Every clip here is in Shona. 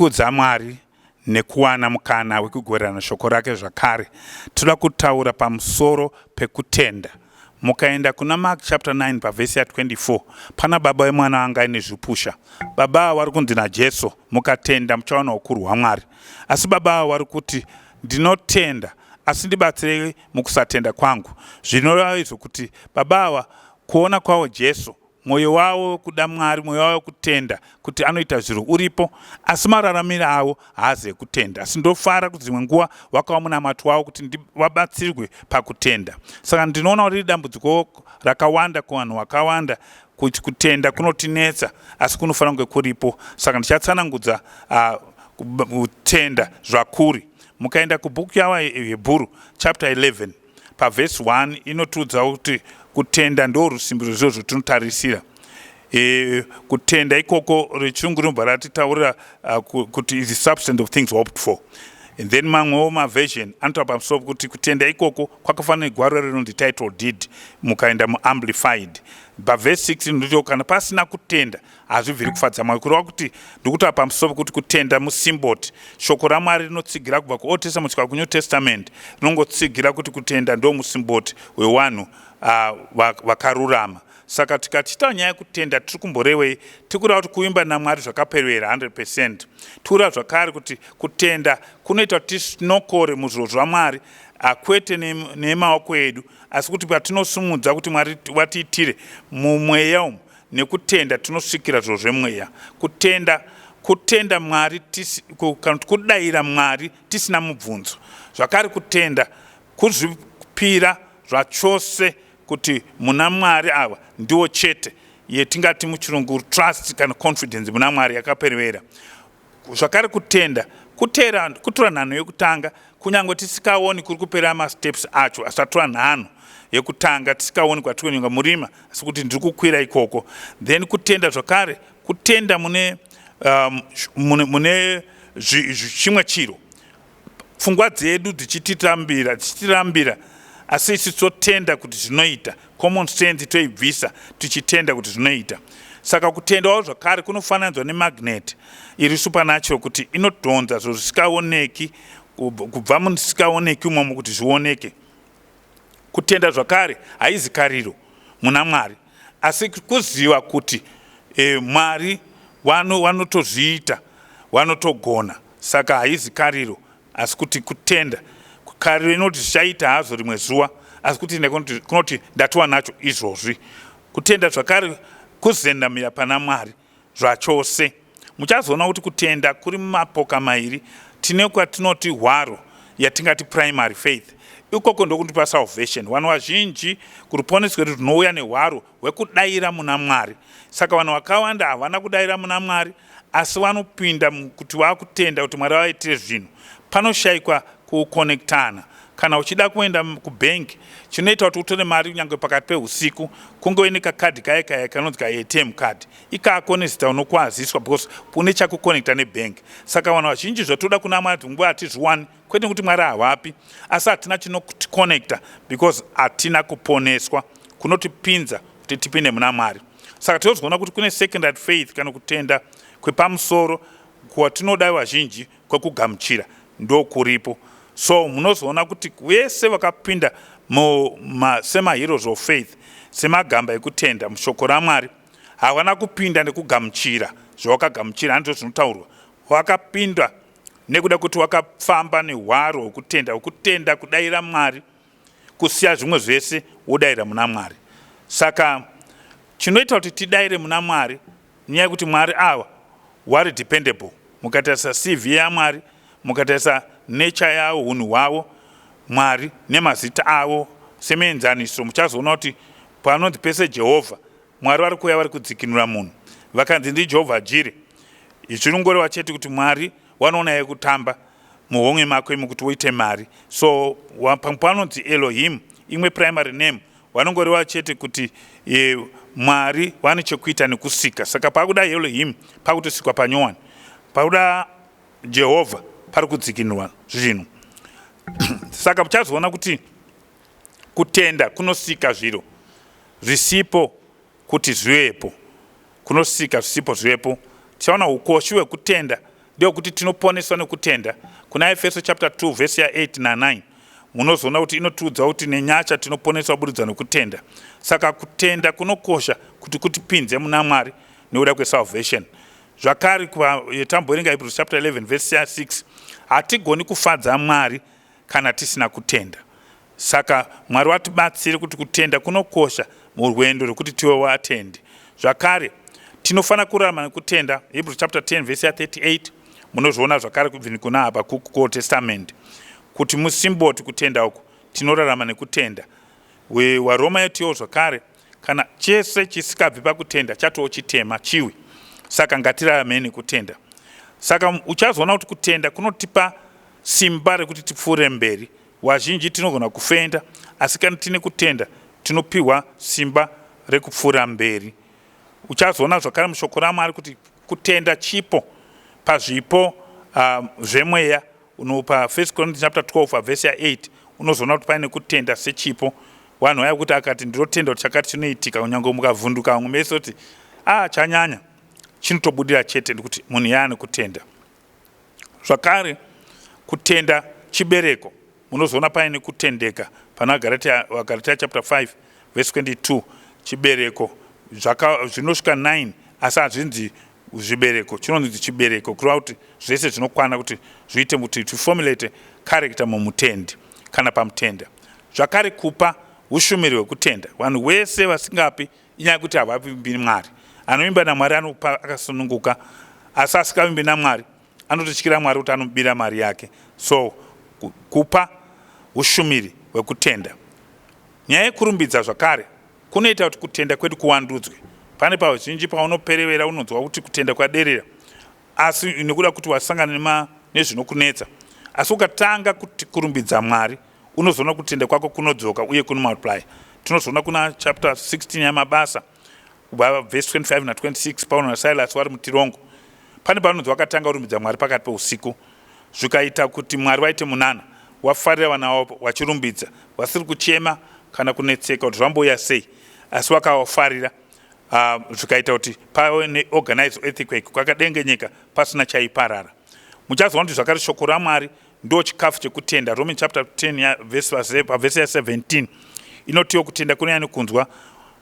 Tinokudza Mwari nekuwana mukana wekugoverana shoko rake zvakare. Toda kutaura pamusoro pekutenda. Mukaenda kuna Mark chapter 9 pavhesi ya 24 pana baba vemwana anga aine zvipusha. Baba ava vari kunzi naJesu, mukatenda muchawana ukuru hwaMwari. Asi baba ava vari kuti ndinotenda asi ndibatsirei mukusatenda kwangu. Zvinoreva izvo kuti baba ava kuona kwavo Jesu Mwoyo wavo wekuda Mwari, mwoyo wavo wekutenda kuti anoita zviro uripo, asi mararamiro avo haazi ekutenda. Asi ndofara kuti dzimwe nguva wakava munamato wavo kuti vabatsirwe pakutenda. Saka ndinoona kuti riri dambudziko rakawanda kuvanhu vakawanda kuti kutenda kunotinetsa, asi kunofanira kunge kuripo. Saka ndichatsanangudza kutenda zvakuri. Mukaenda kubhuku yaVaHebhuru chapter 11 pavhesi 1 inotiudza kuti kutenda ndo rusimbi rwezviro zvatinotarisira. Kutenda ikoko rechirungu rinobva ratitaurira kuti is the substance of things hoped for. And then mamwewo maversion anotaura pamusoro pekuti kutenda ikoko kwakafanana negwaro rinonzi title deed mukaenda muamplified. Pavhesi 6 inoti kana pasina kutenda hazvibviri kufadza Mwari. Kureva kuti ndikutaura pamusoro pekuti kutenda musimboti. Shoko raMwari rinotsigira kubva kuOld Testament kusvika kuNew Testament rinongotsigira kuti kutenda ndo musimboti wewanhu vakarurama. Saka tikatiita nyaya yekutenda tiri kumborevei? Tiri kureva kuti kuvimba naMwari zvakaperera 100%. Tiri kureva zvakare kuti kutenda kunoita kuti tisinokore muzviro zvaMwari, kwete nemaoko edu, asi kuti patinosimudza kuti Mwari vatiitire mumweya umu Nekutenda tinosvikira zviro zvemweya. Kutenda kutenda Mwari tisi, kana kuti kudaira Mwari tisina mubvunzo. Zvakare kutenda kuzvipira zvachose kuti muna Mwari ava ndiwo chete yetingati muchirungu trust kana confidence muna Mwari yakaperevera. Zvakare kutenda kutera kutora nhanho yekutanga kunyange tisikaoni kuri kupera masteps acho asi tatora nhanho yekutanga tisikaoni kwatiri kunyonga murima asi kuti ndiri kukwira ikoko. Then kutenda zvakare kutenda mune mune, mune chimwe chiro pfungwa dzedu dzichititambira dzichitirambira asi isu totenda kuti zvinoita. Common sense toibvisa tichitenda kuti zvinoita. Saka kutendawo zvakare kunofananidzwa nemagnet iri supernatural kuti inodhonza zviro zvisikaoneki kubva musikaoneki umomo kuti zvioneke. Kutenda zvakare haizi kariro muna Mwari asi kuziva kuti Mwari vanotozviita, vanotogona. Saka haizi kariro asi kuti kutenda. Kariro inoti zvichaita hazvo rimwe zuva asi kutenda kunoti ndatova nacho izvozvi. Kutenda zvakare kuzendamira pana Mwari zvachose. Muchazoona kuti kutenda kuri mumapoka mairi. Tine kwatinoti hwaro yatingati primary faith. Ikoko ndokunotipa salvation. Vanhu vazhinji kuruponeso rwedu runouya nehwaro hwekudaira muna Mwari. Saka vanhu vakawanda havana kudaira muna Mwari asi vanopinda kuti vakutenda kuti Mwari vaitire zvinhu. Panoshaikwa kukonektana. Kana uchida kuenda kubhengi, chinoita kuti utore mari kunyange pakati pehusiku kunge uine kakadhi kaye kaye kanonzi kaATM card. Ikako nezita unokwaziswa because une chakukonekta nebhengi. Saka vanhu vazhinji zvatoda kuna Mwari nguva hatizviwani, kwete nekuti Mwari havapi, asi hatina chinotikonekta because hatina kuponeswa kunotipinza kuti tipinde muna Mwari. Saka tinozoona kuti kune secondary faith kana kutenda kwepamusoro kwatinoda vazhinji kwekugamuchira ndokuripo. So munozoona kuti vese vakapinda semaheroes of faith, semagamba ekutenda mushoko raMwari, havana kupinda nekugamuchira zvawakagamuchira, handizvo zvinotaurwa. Wakapinda nekuda kuti wakafamba nehwaro hwekutenda, hwekutenda kudaira Mwari, kusiya zvimwe zvese wodaira muna Mwari. Saka chinoita kuti tidaire muna Mwari nyaya yekuti Mwari ava wari dependable. Mukatarisa CV yaMwari, mukatarisa nature yavo, hunhu hwavo, Mwari nemazita avo semuenzaniso, muchazoona kuti panonzi pese Jehovha, Mwari vari kuuya vari kudzikinura munhu. Vakanzi ndiJehovha Jire, zvinongoreva chete kuti Mwari wanoona yekutamba muhomwe mako imo kuti uite mari. So pamwe panonzi Elohim, imwe primary name, vanongoreva chete kuti Mwari vane chekuita nekusika. Saka pakuda Elohim pakutosikwa panyowani, pakuda Jehovha pari kudzikinurwa zvinhu. Saka muchazoona kuti kutenda kunosika zviro zvisipo kuti zvivepo, kunosika zvisipo zvivepo. Tichaona ukoshi hwekutenda. Ndeyekuti tinoponeswa nekutenda. Kuna Efeso chapter 2 vhesi ya8 na9 munozoona kuti inotiudza kuti nenyasha tinoponeswa kuburikidza nekutenda. Saka kutenda kunokosha kuti kutipinze muna Mwari nekuda kwesalvation. Zvakare tamboverenga Hebrews chapter 11 vhesi ya6, hatigoni kufadza Mwari kana tisina kutenda. Saka Mwari watibatsire kuti kutenda kunokosha murwendo rwekuti tive vatendi. Zvakare tinofanira kurarama nekutenda. Hebrews chapter 10 vhesi ya38, munozviona zvakare kubvini kuna Habakkuk kuOld Testament kuti musimboti kutenda uku tinorarama nekutenda. WaRoma yatiwo zvakare kana chese chisikabvi pakutenda chatoo chitema chiwi. Saka ngatiramei nekutenda. Saka uchazoona kuti kutenda kunotipa simba rekuti tipfuure mberi. Wazhinji tinogona kufenda, asi kana tine kutenda tinopiwa simba rekupfuura mberi. Uchazoona zvakare mushoko raMwari kuti kutenda chipo pazvipo zvemweya. Unopa 1 Corinthians chapter 12 verse ya 8, unozoona kuti paine kutenda sechipo. Vanhu vaya kuti akati ndinotenda kuti chakati chinoitika, kunyange mukavhunduka vamwe mese kuti a chanyanya, chinotobudira chete ndikuti munhu yaane kutenda. Zvakare kutenda chibereko. Munozoona paine kutendeka pana Galatia chapter 5 verse 22. Chibereko zvinosvika 9, asi hazvinzi zvibereko, chinonzi chibereko kureva kuti zvese zvinokwana kuti zviite kuti tiformulate character mumutendi kana pamutenda. Zvakare kupa ushumiri hwekutenda. Vanhu wese vasingapi inyaya yekuti havavimbi Mwari. Anovimba naMwari anopa akasununguka, asi asikavimbi naMwari anototyira Mwari kuti anobira mari yake. So kupa ushumiri hwekutenda. Nyaya yekurumbidza zvakare kunoita kuti kutenda kwedu kuwandudzwe. Pane pazhinji paunoperevera unonzwa kuti kutenda kwaderera, asi nekuda kuti wasangana nezvinokunetsa. Asi ukatanga kuti kurumbidza Mwari, unozoona kutenda kwako kunodzoka uye kunomultiply. Tinozoona kuna chapter 16 yaMabasa kubva vhesi 25 na26, Paulo naSilas vari mutirongo, pane panonzi vakatanga kurumbidza Mwari pakati peusiku, zvikaita kuti Mwari vaite munana, wafarira vana vavo vachirumbidza, vasiri kuchema kana kunetseka kuti zvambouya sei, asi vakavafarira. Zvikaita kuti pave neorganized earthquake, kwakadengenyeka pasina chaiparara. Muchazoona kuti zvakare shoko raMwari ndo chikafu chekutenda. Romans chapter 10 pavhesi ya17 inotiwo kutenda kunonyanya kunzwa,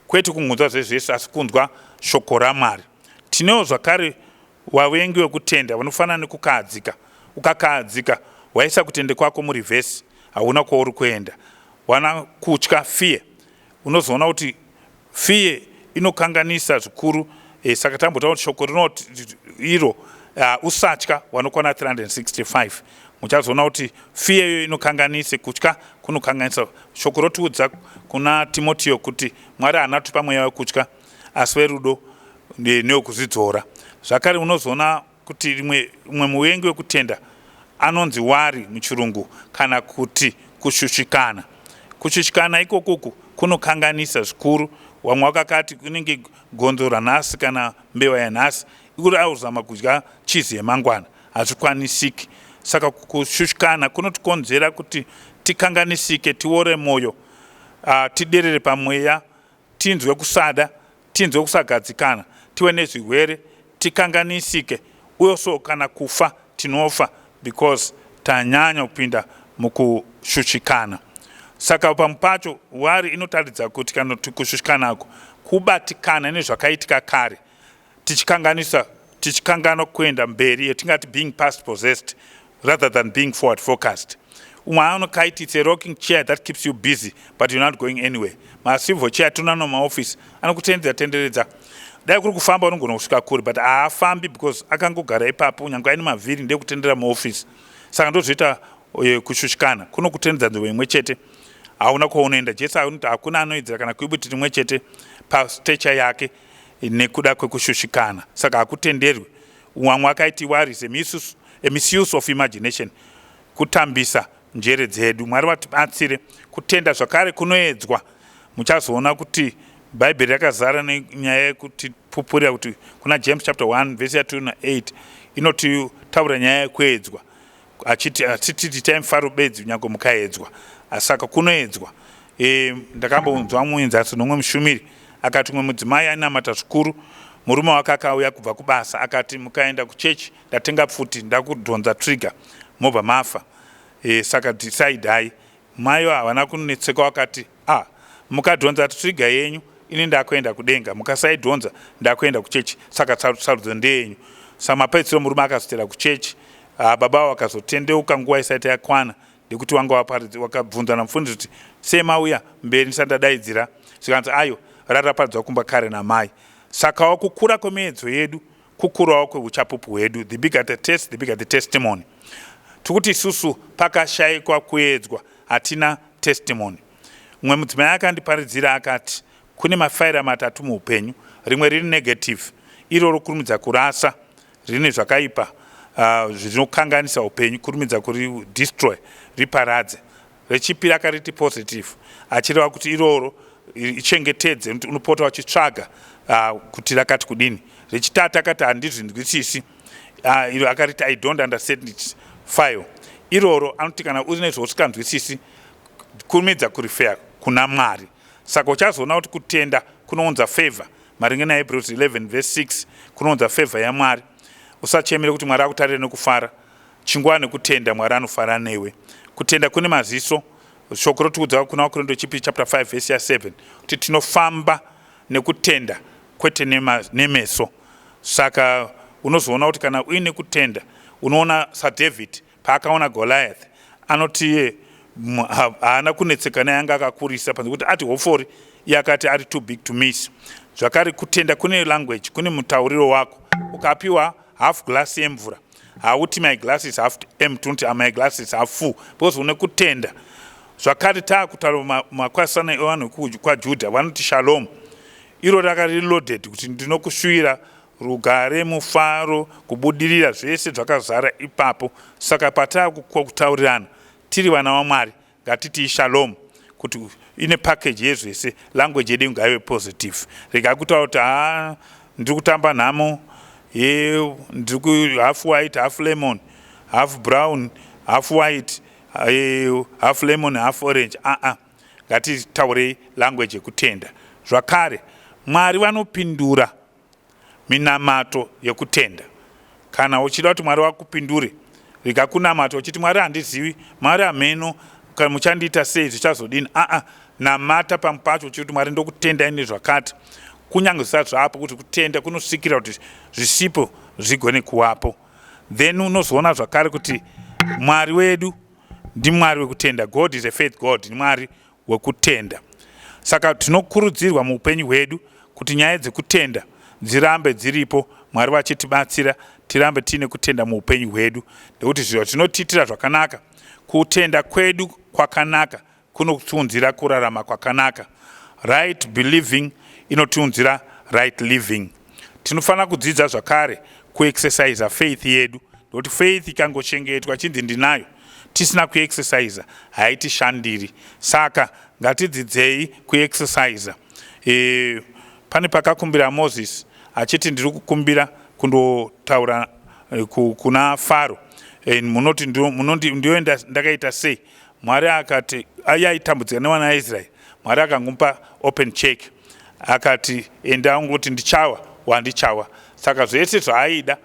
kwete kungonzwa zvezvese, asi kunzwa shoko raMwari. Tinewo zvakare wavengi wekutenda vanofanana nekukahadzika. Ukakahadzika waisa kutende kwako mureverse, hauna kwauri kuenda. Wana kutya, fear. Unozoona kuti fear inokanganisa zvikuru. Saka tambotaura kuti shoko rinoti iro usatya wanokwana 365. Muchazoona kuti fear iyoyo inokanganise, kutya kunokanganisa. Shoko rotiudza kuna Timotiyo kuti Mwari haana kutipa mweya wekutya, asi werudo newekuzvidzora. Zvakare unozoona kuti rimwe umwe muvengi wekutenda anonzi worry muchirungu, kana kuti kushushikana. Kushushikana ikokuku kunokanganisa zvikuru. Vamwe vakakati kunenge gonzo ranhasi kana mbewa yanhasi ikuti auzama kudya chizi yemangwana, hazvikwanisiki. Saka kushushikana kunotikonzera kuti tikanganisike, tiore mwoyo, tiderere pamweya, tinzwe kusada, tinzwe kusagadzikana, tive nezvirwere, tikanganisike, uye so kana kufa tinofa because tanyanya kupinda mukushushikana. Saka pamwe pacho worry inotaridza kuti kana kushushikanako kubatikana nezvakaitika kare, tichikanganisa, tichikanganwa kuenda mberi, yatingati being past possessed rather than being forward focused. Umwe anokaiti it's a rocking chair that keeps you busy but you're not going anywhere. Maswivel chair atinano maofisi anokutenderedza tenderedza. Dai kuri kufamba unogona kusvika kure, but haafambi because akangogara ipapo, nyange aine mavhiri ndekutendera muofisi. Saka ndozvoita kushushikana kunokutendedza nzvimbo imwe chete, hauna kwaunoenda. Jesu anoti hakuna anoidzira kana kuibuti rimwe chete pastature yake nekuda kwekushushikana, saka hakutenderwi. Wamwe akaiti worry is a misuse of imagination, kutambisa njere dzedu. Mwari vatibatsire. Kutenda zvakare kunoedzwa. Muchazoona kuti Bhaibheri rakazara nenyaya yekutipupurira kuti kuna James chapter 1 vhesi ya2 na8 inotitaura nyaya yekuedzwa, achiti achititi itai mufaro bedzi kunyange mukaedzwa. Saka kunoedzwa. Ndakambonzwa muenzaniso nomumwe mushumiri akati umwe mudzimai ainamata zvikuru. Murume wake akauya kubva kubasa akati mukaenda kuchechi ndatenga pfuti ndakudhonza trigger mobva mafa. E, saka decide. Mai havana kunetseka vakati ah mukadhonza trigger yenyu ini ndakuenda kudenga, mukasaidhonza ndakuenda kuchechi, saka sarudzo ndeyenyu. Saka mapedzisiro murume akazotera kuchechi. Ah, baba vakazotendeuka nguva isati yakwana ndekuti wanga wakabvunza namufundisi kuti sei mauya mberi ndisati ndadaidzira, zvikanzi ayo raraparidzwa kumba kare namai. Sakawo kukura kwemiedzo yedu kukurawo kweuchapupu hwedu. The bigger the test, the bigger the testimony. Tikuti isusu pakashayikwa kuedzwa hatina testimony. Mumwe mudzimai akandiparidzira akati kune mafaira matatu muupenyu, rimwe riri negative, iro rokurumidza kurasa, rine zvakaipa zvinokanganisa upenyu, kurumidza kuri destroy, riparadze. Rechipiri akariti positive, achireva kuti iroro ichengetedze, kuti unopota uchitsvaga kuti rakati kudini. Rechitatu akati handizvinzwisisi, iro akariti I don't understand it file. Iroro anoti kana uine zvausikanzwisisi kurumidza kurifeya kuna Mwari. Saka uchazoona kuti kutenda kunounza favor maringe naHebrews 11 verse 6, kunounza favor yaMwari. Usachemere kuti Mwari akutarire nekufara, chingova nekutenda Mwari anofara newe. Kutenda kune maziso. Shoko rotiudza kuna Vakorinto chipiri chapter 5 verse ya7 kuti tinofamba nekutenda kwete nemeso. Saka unozoona kuti kana uine kutenda unoona saDavid paakaona Goliath, anoti iye haana kunetseka naye, anga akakurisa panze kuti ati hofori, iye akati ari too big to miss. Zvakare kutenda kune language, kune mutauriro wako. Ukapiwa half glass yemvura hauti my glass is half empty, unoti my glass is half full, because une kutenda. Zvakare taakutaura makwasana evanhu kwaJudha vanoti shalom, iro raka reloaded kuti ndinokushuvira rugare, mufaro, kubudirira, zvese zvakazara ipapo. Saka pataakutaurirana tiri vana vaMwari ngatitii shalom, kuti ine package yezvese. Language yedu ngaive positive. Rega kutaura kuti ha ndiri kutamba nhamo ye ndiri half white, half lemon, half brown, half white, half lemon, half orange. Aa, ngatitaurei language yekutenda. Zvakare Mwari vanopindura minamato yekutenda. Kana uchida kuti Mwari vakupindure, rega kunamata uchiti Mwari handizivi, Mwari hameno kana muchandiita sei, zvichazodini. Aa, namata pamwe pacho uchiti Mwari ndokutendai nezvakati, kunyange zvisati zvapo, kuti kutenda kunosvikira kuti zvisipo zvigone kuvapo. Then unozoona zvakare kuti Mwari wedu ndiMwari wekutenda. God is a faith God, ndiMwari wekutenda. Saka tinokurudzirwa muupenyu hwedu kuti nyaya dzekutenda dzirambe dziripo, Mwari vachitibatsira tirambe tiine kutenda muupenyu hwedu, nekuti zviro zvinotiitira zvakanaka. Kutenda kwedu kwakanaka kunotiunzira kurarama kwakanaka. Right believing inotiunzira right living. Tinofanira kudzidza zvakare kuexercisa faith yedu, nekuti faith ikangochengetwa chinzi ndinayo tisina kuexercisa haitishandiri. Saka ngatidzidzei kuexercisa. Pane pakakumbira Moses achiti ndiri kukumbira kundotaura kuna Faro, munoti ndioenda ndakaita sei? Mwari akati aitambudzika nevana vaIsraeri. Mwari akangomupa open check, akati enda ungoti ndichawa wandichawa. Saka zvese zvaaida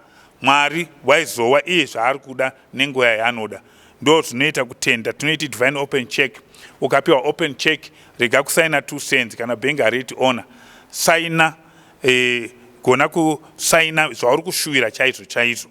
Mwari waizowa iye zvaari kuda nenguva yaanoda. Ndo zvinoita kutenda, tinoiti divine open check. Ukapiwa open check rega kusaina 2 cents, kana bhengi hariti ona saina, gona kusaina zvauri kushuvira chaizvo chaizvo.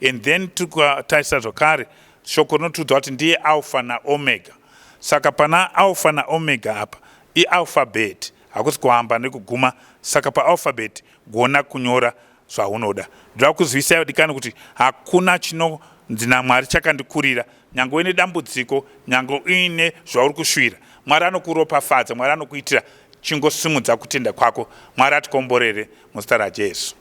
And then tikatarisa zvakare shoko rinotiudza kuti ndiye Alpha naOmega. Saka pana Alpha naOmega apa ialphabet, hakusi kuamba nekuguma. Saka paalphabet gona kunyora zvaunoda. Ndoda kuzivisai vadikani kuti hakuna chinonzi naMwari chakandikurira. Nyange uine dambudziko, nyange uine zvauri kushuvira, Mwari anokuropafadza, Mwari anokuitira. Chingosimudza kutenda kwako. Mwari atikomborere muzita raJesu.